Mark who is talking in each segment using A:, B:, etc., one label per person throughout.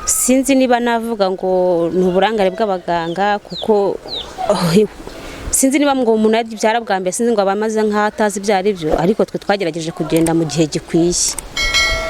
A: Sinzi niba navuga ngo ni uburangare bw'abaganga, kuko sinzi niba ngo umuntu yabyara bwa mbere, sinzi ngo aba amaze nk'aho atazi ibyo ari byo, ariko twe twagerageje kugenda mu gihe gikwiye.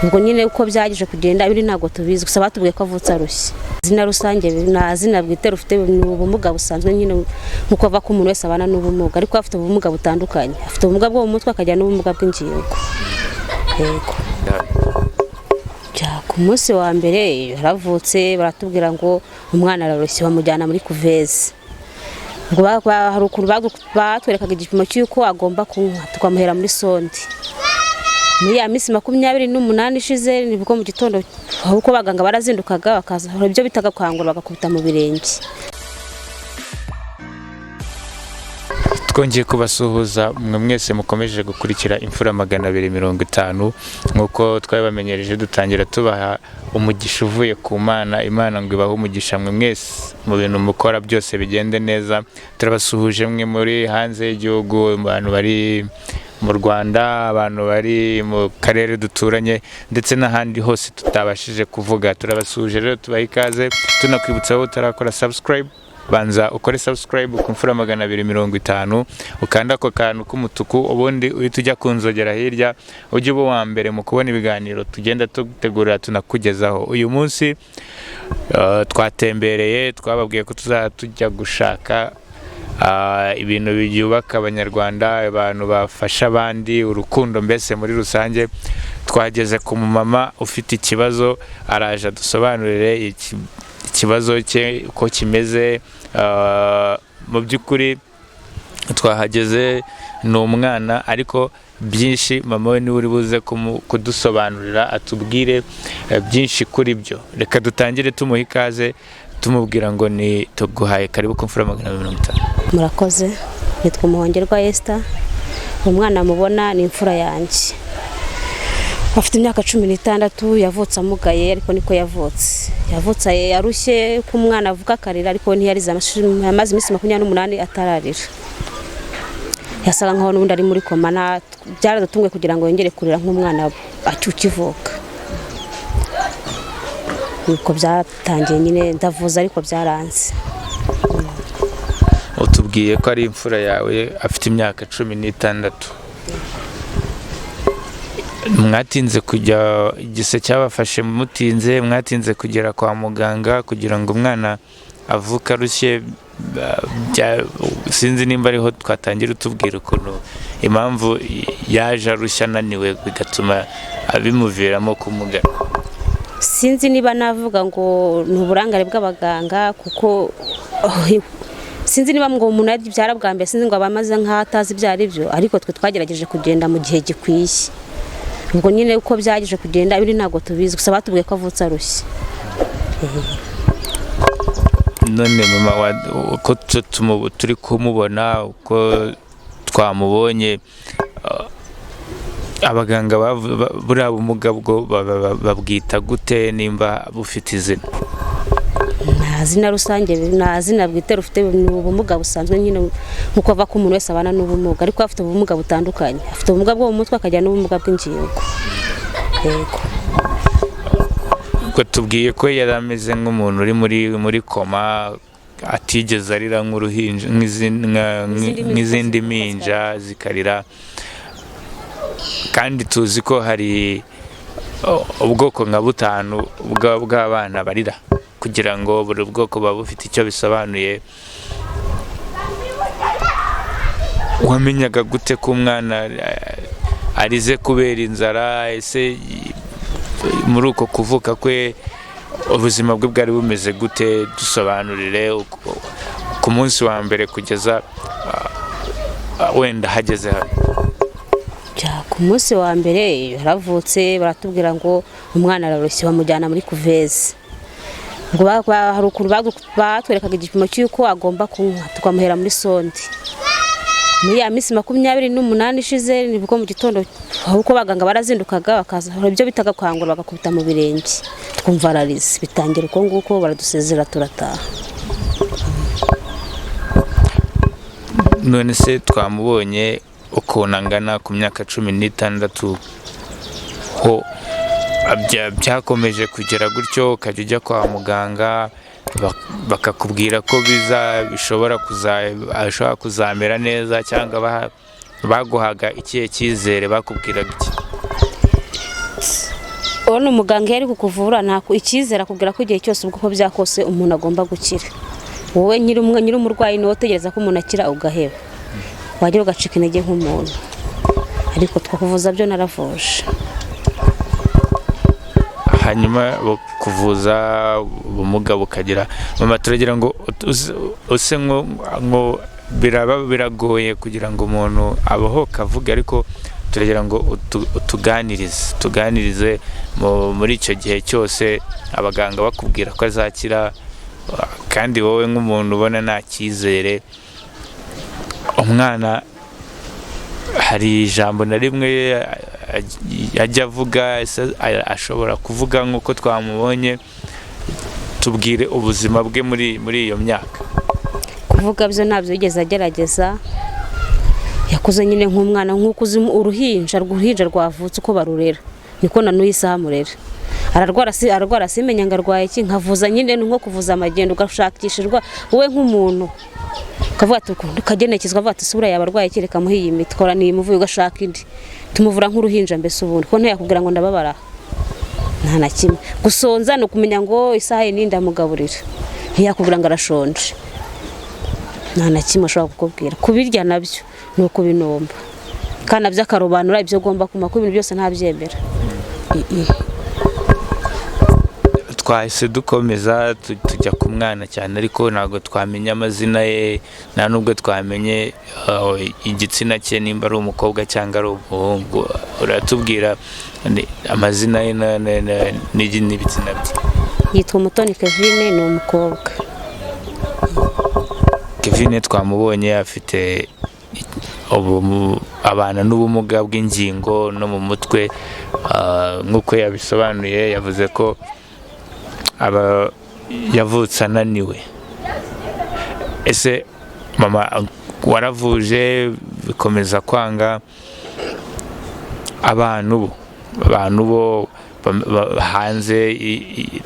A: Ubwo nyine uko byaje kugenda biri ntabwo tubizi, gusa batubwiye ko avutse arushye. Izina rusange nta zina bwite rufite, ni ubumuga busanzwe nyine, nk'uko ava ko umuntu wese abana n'ubumuga, ariko afite ubumuga butandukanye. Afite ubumuga bwo mu mutwe, akagira n'ubumuga bw'ingingo. Yego. Ku munsi wa mbere yaravutse, baratubwira ngo umwana ararushye, bamujyana muri couveuse. Hari ukuntu batwerekaga igipimo cy'uko agomba kunywa, tukamuhera muri sonde. Muri ya minsi 28 ishize, nibwo mu gitondo uko abaganga barazindukaga bakaza, hari ibyo bitaga kwangura, bagakubita mu birenge.
B: Twongeye kubasuhuza mwe mwese mukomeje gukurikira Imfura 250. Nk'uko twabibamenyereje, dutangira tubaha umugisha uvuye ku Mana. Imana ngo ibahe umugisha mwe mwese, mu bintu mukora byose bigende neza. Turabasuhuje mwe muri hanze y'igihugu, abantu bari mu Rwanda, abantu bari mu karere duturanye, ndetse n'ahandi hose tutabashije kuvuga. Turabasuhuje rero, tubaha ikaze, tunakwibutsa wowe utarakora subscribe, banza ukore subscribe ku Mfura 250, ukanda ako kantu k'umutuku, ubundi uhita ujya ku nzogera hirya, ujye uba uwa mbere mu kubona ibiganiro tugenda dutegura tunakugezaho. Uyu munsi twatembereye, twababwiye ko tuzajya tujya gushaka ibintu byubaka Abanyarwanda, abantu bafasha abandi, urukundo mbese muri rusange. Twageze ku mumama ufite ikibazo, araje adusobanurire ikibazo cye uko kimeze. Mu by'ukuri twahageze ni umwana, ariko byinshi mama we niwe uri buze kudusobanurira, atubwire byinshi kuri byo. Reka dutangire tumuha ikaze, tumubwira ngo ni tuguhaye karibu ku Mfura 250.
A: Murakoze. Nitwa Umuhongerwa Esther. Umwana mubona ni imfura yanjye, afite imyaka 16. Yavutse amugaye, ariko niko yavutse. Yavutse yarushye, ko umwana avuka akarira, ariko ntiyarize. Amaze iminsi 28 atararira. Yasaga nkaho n'ubundi ari muri koma. Byaradutunguye kugira ngo yongere kurira nk'umwana ukivuka. Nuko byatangiye nyine, ndavuza ariko byaranze.
B: Utubwiye ko ari imfura yawe, afite imyaka 16. Mwatinze kujya, igise cyabafashe mutinze, mwatinze kugera kwa muganga kugira ngo umwana avuke arushye. Sinzi nimba ariho twatangira utubwira ukuntu, impamvu yaje arushye, ananiwe, bigatuma bimuviramo kumugara.
A: Sinzi niba navuga ngo ni uburangare bw'abaganga, kuko sinzi niba ngo umuntu yabyara bwa mbere, sinzi ngo aba amaze nk'aho atazi ibyo ari byo, ariko twe twagerageje kugenda mu gihe gikwiye. Ubwo nyine uko byaje kugenda biri ntabwo tubizi, gusa batubwiye ko avutse arushye.
B: None mama, uko turi kumubona, uko twamubonye, abaganga buriya bumuga bwo babwita gute, nimba bufite izina?
A: Nta zina rusange, nta zina bwite rufite, ni ubumuga busanzwe nyine, nk'uko ava ko umuntu wese abana n'ubumuga, ariko afite ubumuga butandukanye. Afite ubumuga bwo mu mutwe, akagira n'ubumuga bw'ingingo. Yego.
B: Ubwo tubwiye ko yari ameze nk'umuntu uri muri koma, atigeze arira nk'uruhinja, nk'izindi mpinja zikarira, kandi tuzi ko hari ubwoko nka butanu bw'abana barira, kugira ngo buri bwoko buba bufite icyo bisobanuye. Wamenyaga gute ko umwana arize kubera inzara? Ese muri uko kuvuka kwe ubuzima bwe bwari bumeze gute? Dusobanurire ku munsi wa mbere kugeza wenda hageze hano.
A: Ku munsi wa mbere yaravutse, baratubwira ngo umwana ararushye, bamujyana muri couveuse. Hari ukuntu batwerekaga igipimo cy'uko agomba kunywa, tukamuhera muri sonde. Muri ya minsi 28 ishize, nibwo mu gitondo uko abaganga barazindukaga bakaza, hari ibyo bitaga kwangura, bagakubita mu birenge, twumva ararize. Bitangira uko nguko, baradusezera turataha.
B: None se twamubonye ukuntu angana ku myaka 16, ho Byakomeje kugera gutyo, ukajya ujya kwa muganga, bakakubwira ko bishobora ashobora kuzamera neza, cyangwa baguhaga ikihe cyizere, bakubwiraga iki?
A: Ubona umuganga iyo ari kukuvura, nta icyizere akubwira ko igihe cyose ubwo uko byakose umuntu agomba gukira. Wowe nyiri umurwayi niwe utegereza ko umuntu akira ugaheba, wagera ugacika intege nk'umuntu. Ariko twakuvuza byo naravuje.
B: Hanyuma kuvuza ubumuga bukagira, mama, turagira ngo use nko biraba biragoye kugira ngo umuntu abohoke avuge, ariko turagira ngo utuganirize, tuganirize muri icyo gihe cyose abaganga bakubwira ko azakira, kandi wowe nk'umuntu ubona nta cyizere. Umwana hari ijambo na rimwe ajya avuga? Ese ashobora kuvuga nk'uko twamubonye? Tubwire ubuzima bwe muri iyo myaka.
A: Kuvuga byo ntabyo yigeze agerageza. Yakuze nyine nk'umwana, nk'uko uzi uruhinja rwavutse uko barurera, niko na n'uyu isaha murera. Ararwara, si ararwara, simenya ngo arwaye iki, nkavuza nyine, ni nko kuvuza amagendo, ugashakishirwa wowe nk'umuntu, ukavuga ati ukagenekezwa, ukavuga ati sura yaba arwaye iki, reka muhe iyi miti, kora niyimuvuye, ugashaka indi. Tumuvura nk'uruhinja mbese ubundi, kuko ntiyakubwira ngo ndababara, nta na kimwe. Gusonza ni ukumenya ngo isaha iyi ni ndamugaburira, ntiyakubwira ngo arashonje, nta na kimwe ashobora kukubwira. Kubirya nabyo ni ukubinomba, kandi nabyo akarobanura ibyo ugomba kunywa, kuko ibintu byose ntabyemera.
B: Twahise dukomeza tujya ku mwana cyane, ariko ntabwo twamenya amazina ye, nta nubwo twamenye igitsina cye, nimba ari umukobwa cyangwa ari umuhungu. Uratubwira amazina ye n'ibitsina bye?
A: Yitwa Umutoni Kevine, ni umukobwa.
B: Kevine twamubonye, afite abana n'ubumuga bw'ingingo no mu mutwe. Nk'uko yabisobanuye, yavuze ko aba yavutse ananiwe. Ese mama, waravuje bikomeza kwanga, abantu bo hanze,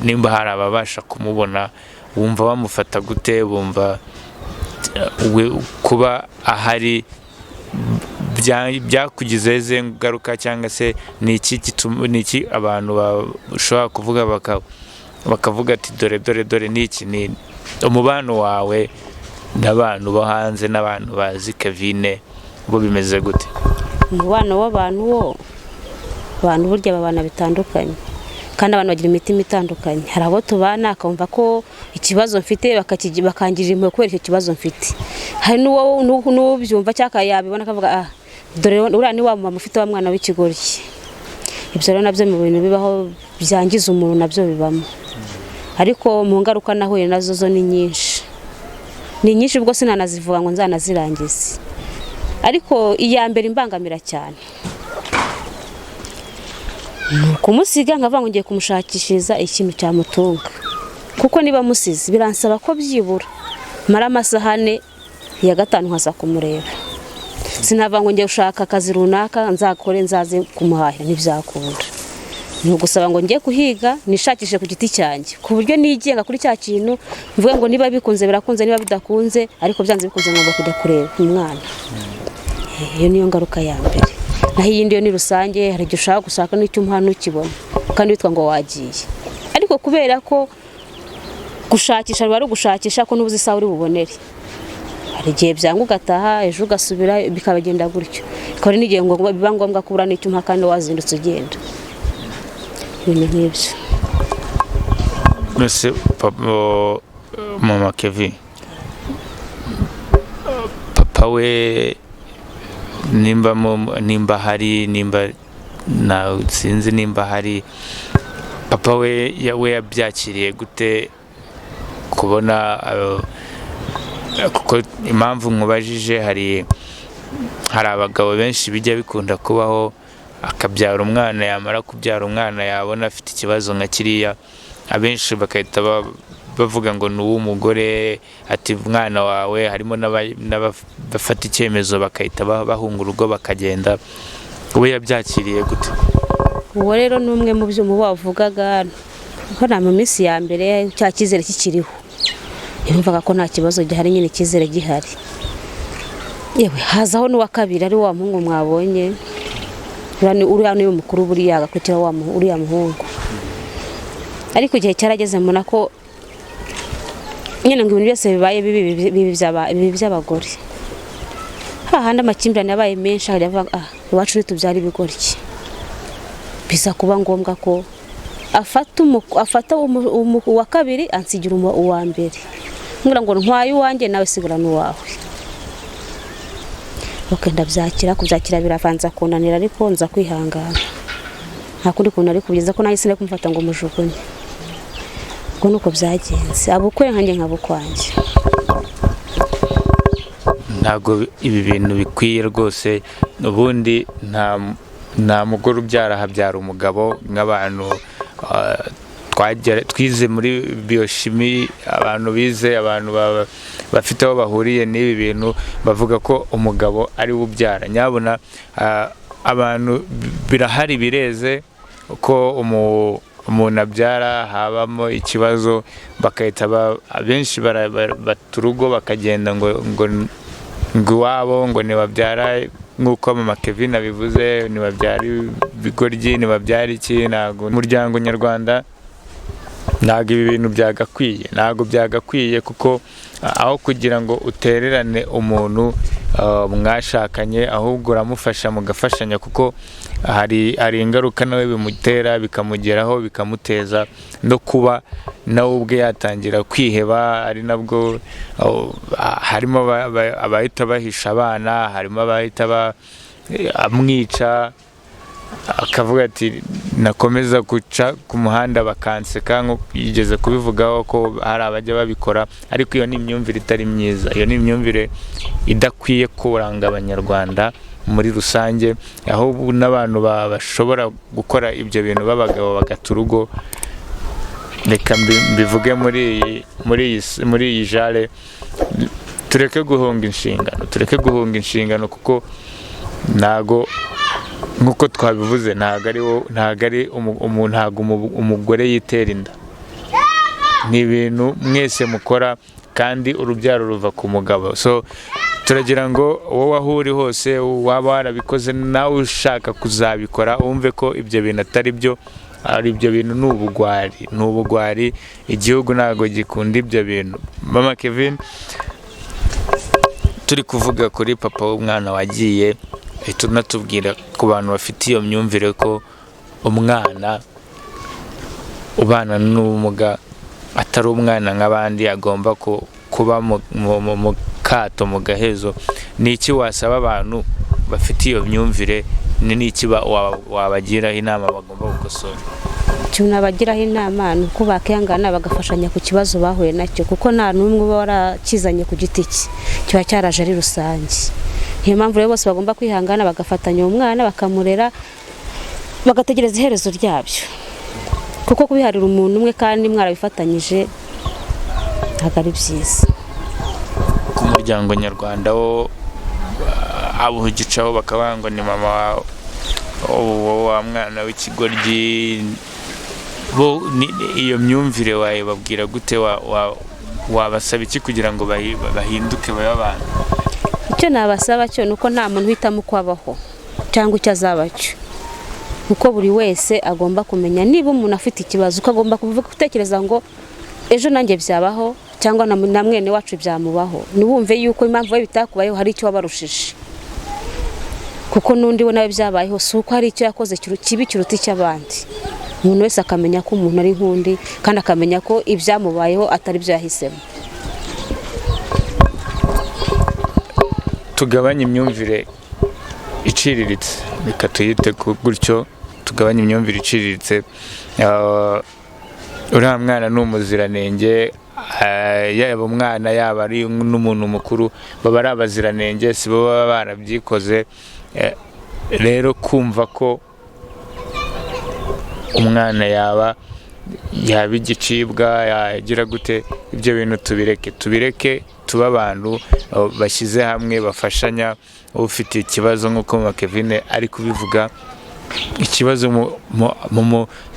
B: nimba hari ababasha kumubona, wumva bamufata gute? Bumva we kuba ahari byakugizeho izihe ngaruka, cyangwa se ni iki gituma, ni iki abantu bashobora kuvuga bakavuga ati dore dore dore, ni iki? Ni umubano wawe n'abantu bo hanze n'abantu bazi Kevine bo bimeze gute?
A: Umubano w'abantu wo, abantu burya babana bitandukanye, kandi abantu bagira imitima itandukanye. Hari abo tubana akumva ko ikibazo mfite bakangirira impuhwe kubera icyo kibazo mfite. Hari n'uwo byumva cyangwa yabibona akavuga: "Ah, dore uriya ni wa mama ufite wa mwana w'ikigoryi." Ibyo rero nabyo mu bintu bibaho byangiza umuntu, nabyo bibamo. Ariko mu ngaruka nahuye nazo zo ni nyinshi, ni nyinshi, ubwo sinanazivuga ngo nzanazirangize. Ariko iya mbere imbangamira cyane ni ukumusiga nkavuga ngo ngiye kumushakishiriza ikintu cyamutunga, kuko niba musize biransaba ko byibura mara amasaha 4, iya gatanu nkaza kumureba. Sinava ngo ngiye gushaka akazi runaka nzakore nzaze kumuhahira, ntibyakunda. Ni ugusaba ngo njye kuhiga nishakishe ku giti cyanjye, ku buryo nigenga kuri cya kintu, mvuge ngo niba bikunze birakunze, niba bidakunze ariko byanze bikunze ngomba kujya kureba umwana. Iyo niyo ngaruka ya mbere. Naho iyindi yo ni rusange, hari igihe ushaka gushaka n'icyo umuha ntukibona kandi witwa ngo wagiye, ariko kubera ko gushakisha biba ari ugushakisha, ko n'ubuze isaha uri bubonere. Hari igihe byanga ugataha, ejo ugasubira, bikabagenda gutyo. Bikaba ari n'igihe ngo biba ngombwa ko ubura n'icyo umuha kandi wazindutse ugenda, ibintu nk'ibyo.
B: Ese mama Kevin, papa we, nimba hari, nimba na sinzi nimba hari, papa we we yabyakiriye gute kubona? Kuko impamvu nkubajije, hari abagabo benshi bijya bikunda kubaho, akabyara umwana, yamara kubyara umwana yabona afite ikibazo nka kiriya, abenshi bagahita bavuga ngo ni uw'umugore, ati umwana wawe. Harimo n'abafata icyemezo bagahita bahunga urugo bakagenda. We yabyakiriye gute?
A: Uwo rero ni umwe mu byo mubo wavugaga ko na mu minsi ya mbere cya cyizere kikiriho, yumvaga ko nta kibazo gihari nyine, icyizere gihari. Yewe, hazaho n'uwa kabiri ari wa muhungu mwabonye, uriya niwe mukuru, buriya agakurikira uriya muhungu. Ariko igihe cyarageze mbona ko nyine ngo ibintu byose bibaye bibi bibi by'abagore, hahandi amakimbirane yabaye menshi, akajya avuga: "Ah, iwacu ntitubyara ibigoryi." Biza kuba ngombwa ko afata uwa kabiri, ansigira uwa mbere, ngira ngo ntwaye uwanjye, nawe sigarana uwawe. Ok, ndabyakira. Kubyakira biravanza kunanira, ariko nza kwihangana, nta kundi kuntu ari kugeza ko nanjye sinari kumufata ngo mujugunye. Ubwo nuko byagenze, abukwe nkanjye nkabukwanjye.
B: Ntabwo ibi bintu bikwiye rwose. Ubundi nta mugore ubyara, habyara umugabo. Nk'abantu twize muri biochimie, abantu bize, abantu bafite aho bahuriye n'ibi bintu, bavuga ko umugabo ari we ubyara. Nyabuna abantu, birahari, bireze ko umuntu abyara, habamo ikibazo, bagahita abenshi bata urugo, bakagenda ngo iwabo ngo ntibabyara, nk'uko mama Kevin abivuze, ntibabyara ibigoryi, ntibabyara iki. Ntabwo umuryango nyarwanda, ntabwo ibi bintu byagakwiye, ntabwo byagakwiye, kuko aho kugira ngo utererane umuntu mwashakanye, ahubwo uramufasha, mugafashanya, kuko hari ingaruka nawe bimutera, bikamugeraho, bikamuteza no kuba nawe ubwe yatangira kwiheba. Ari nabwo harimo abahita bahisha abana, harimo abahita amwica, akavuga ati: "Nakomeza guca ku muhanda bakanseka." Nk'uko yigeze kubivugaho ko hari abajya babikora, ariko iyo ni imyumvire itari myiza, iyo ni imyumvire idakwiye kuranga Abanyarwanda muri rusange, aho ubu n'abantu bashobora gukora ibyo bintu b'abagabo bagata urugo. Reka mbivuge muri iyi jare: tureke guhunga inshingano, tureke guhunga inshingano, kuko ntago, nk'uko twabivuze, ntago ari ntago ari ntago umugore yitera inda, ni ibintu mwese mukora, kandi urubyaro ruva ku mugabo. So turagira ngo wowe aho uri hose, waba warabikoze, nawe ushaka kuzabikora, wumve ko ibyo bintu atari byo, ari ibyo bintu ni ubugwari, ni ubugwari. Igihugu ntabwo gikunda ibyo bintu. Mama Kevin, turi kuvuga kuri papa w'umwana wagiye, uhita unatubwira ku bantu bafite iyo myumvire ko umwana ubana n'ubumuga atari umwana nk'abandi, agomba kuba mu kato, mu gahezo. Ni iki wasaba abantu bafite iyo myumvire? Ni n'iki wabagiraho inama bagomba gukosora?
A: Ikintu nabagiraho inama ni uko bakihangana, bagafashanya ku kibazo bahuye nacyo, kuko nta n'umwe uba warakizanye ku giti cye, kiba cyaraje ari rusange. Niyo mpamvu rero bose bagomba kwihangana, bagafatanya uwo mwana, bakamurera, bagategereza iherezo ryabyo, kuko kubiharira umuntu umwe kandi mwarabifatanyije ntabwo ari byiza.
B: Ku muryango nyarwanda wo abugicaho bakavuga ngo ni mama wawe, uwo wa mwana w'ikigoryi, bo iyo myumvire wayibabwira gute? Wabasaba iki kugira ngo bahinduke, babe abantu?
A: Icyo nabasaba cyo ni uko nta muntu uhitamo uko abaho cyangwa icyo azaba cyo, kuko buri wese agomba kumenya niba umuntu afite ikibazo, uko agomba gutekereza ngo ejo nanjye byabaho, cyangwa na mwene wacu byamubaho. Ntiwumve yuko impamvu we bitakubayeho hari icyo wabarushije, kuko n'undi we nawe byabayeho, si uko hari icyo yakoze kibi kiruta icy'abandi. Umuntu wese akamenya ko umuntu ari nk'undi, kandi akamenya ko ibyamubayeho atari byo yahisemo.
B: Tugabanye imyumvire iciriritse, reka tuyite gutyo, tugabanye imyumvire iciriritse. Uriya mwana ni umuziranenge, yaba umwana, yaba ari n'umuntu mukuru, baba ari abaziranenge, si bo baba barabyikoze. Rero kumva ko umwana yaba igicibwa, yagira gute, ibyo bintu tubireke, tubireke, tube abantu bashyize hamwe, bafashanya. Ufite ikibazo, nk'uko mama Kevin ari kubivuga. Ikibazo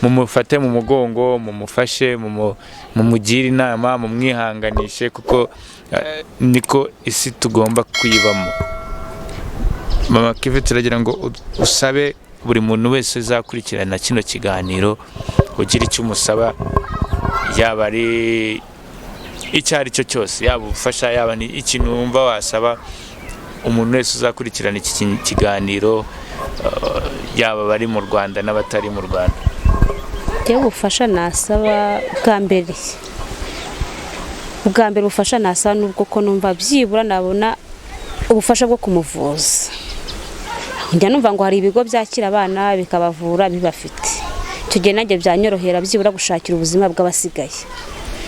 B: mumufate mu mugongo, mumufashe, mumugire inama, mumwihanganishe, kuko niko isi tugomba kuyibamo. Mama Kevin, turagira ngo usabe buri muntu wese uzakurikirana kino kiganiro, ugira icyo umusaba, yaba ari icyo ari cyo cyose, yaba ubufasha, yaba ni ikintu wumva wasaba umuntu wese uzakurikirana iki kiganiro, yaba abari mu Rwanda n'abatari mu Rwanda.
A: Njyewe ubufasha nasaba bwa mbere, ubufasha nasaba nubwo ko numva byibura nabona ubufasha bwo kumuvuza. Njya numva ngo hari ibigo byakira abana bikabavura bibafite, icyo gihe nanjye byanyorohera byibura gushakira ubuzima bw'abasigaye,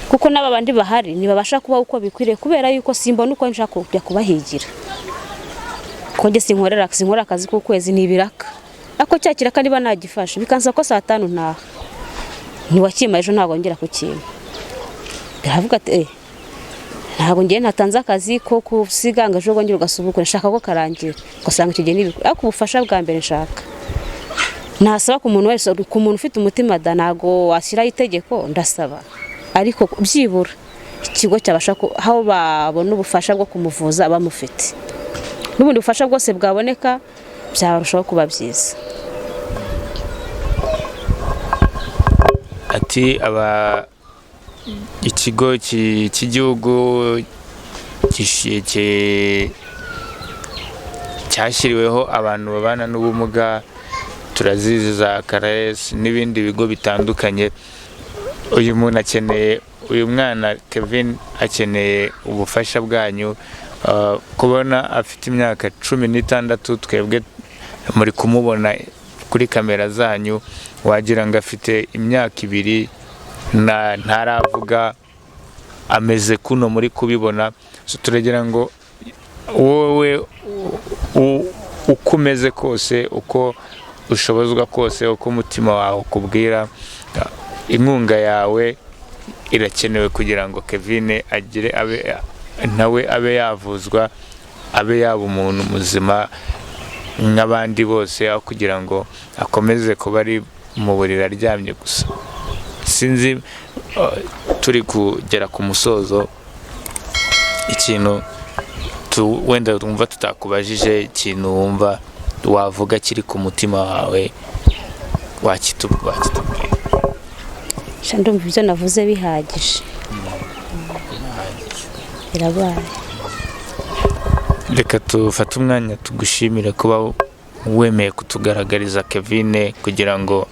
A: kuko n'aba bandi bahari ntibabasha kubaho uko bikwiriye, kubera yuko simbona uko nshaka kujya kubahigira, ko njye sinkorera akazi k'ukwezi, ni ibiraka, ariko cya kiraka niba nagifashe bikansaba ko saa 5 ntaha, ntiwakima ejo ntabwo ngera kukima. Biravuga ati ntabwo ngiye ntatanze akazi ko kusiganga ejo bongera ugasubukura, nshaka ko karangira ugasanga icyo gihe n'ibikora. Ariko ubufasha bwa mbere nshaka nasaba ku muntu wese, ku muntu ufite umutima da, ntabwo washyiraho itegeko, ndasaba ariko byibura ikigo cyabasha aho babona ubufasha bwo kumuvuza bamufite, n'ubundi bufasha bwose bwaboneka byarushaho kuba byiza.
B: Ati aba ikigo cy'igihugu cyashyiriweho abantu babana n'ubumuga, turazizi za CARAES n'ibindi bigo bitandukanye. Uyu muntu akeneye, uyu mwana Kevin akeneye ubufasha bwanyu. Kubona afite imyaka 16, twebwe muri kumubona kuri kamera zanyu wagira ngo afite imyaka 2, ntaravuga, ameze kuno muri kubibona. So turagira ngo wowe uko umeze kose, uko ushobozwa kose, uko umutima wawe ukubwira, inkunga yawe irakenewe kugira ngo Kevin agire abe nawe abe yavuzwa, abe yaba umuntu muzima nk'abandi bose, aho kugira ngo akomeze kuba ari mu buriri aryamye gusa. Sinzi, turi kugera ku musozo, ikintu wenda wumva tutakubajije, ikintu wumva wavuga kiri ku mutima wawe wakitubwira.
A: Ndumva ibyo navuze bihagije, birabaye.
B: Reka tufate umwanya tugushimire kuba wemeye kutugaragariza Kevin kugira ngo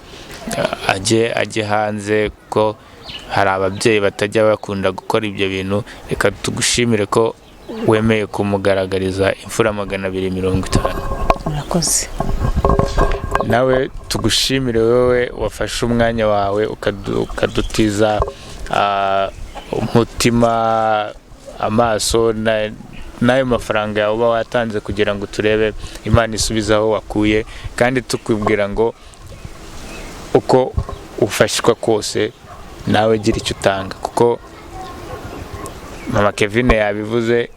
B: ajye hanze, ko hari ababyeyi batajya bakunda gukora ibyo bintu. Reka tugushimire ko wemeye kumugaragariza Imfura 250.
A: Murakoze.
B: Nawe tugushimire wowe wafashe umwanya wawe ukadutiza umutima, amaso n'ayo mafaranga yawe uba watanze kugira ngo turebe Imana isubize aho wakuye, kandi tukubwira ngo uko ufashwa kose nawe gira icyo utanga, kuko mama Kevin yabivuze,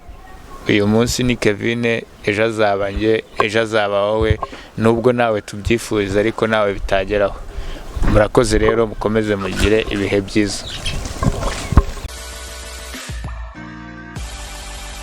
B: uyu munsi ni Kevin, ejo azaba njye, ejo azaba wowe, nubwo nawe tubyifuriza ariko nawe bitageraho. Murakoze rero, mukomeze mugire ibihe byiza.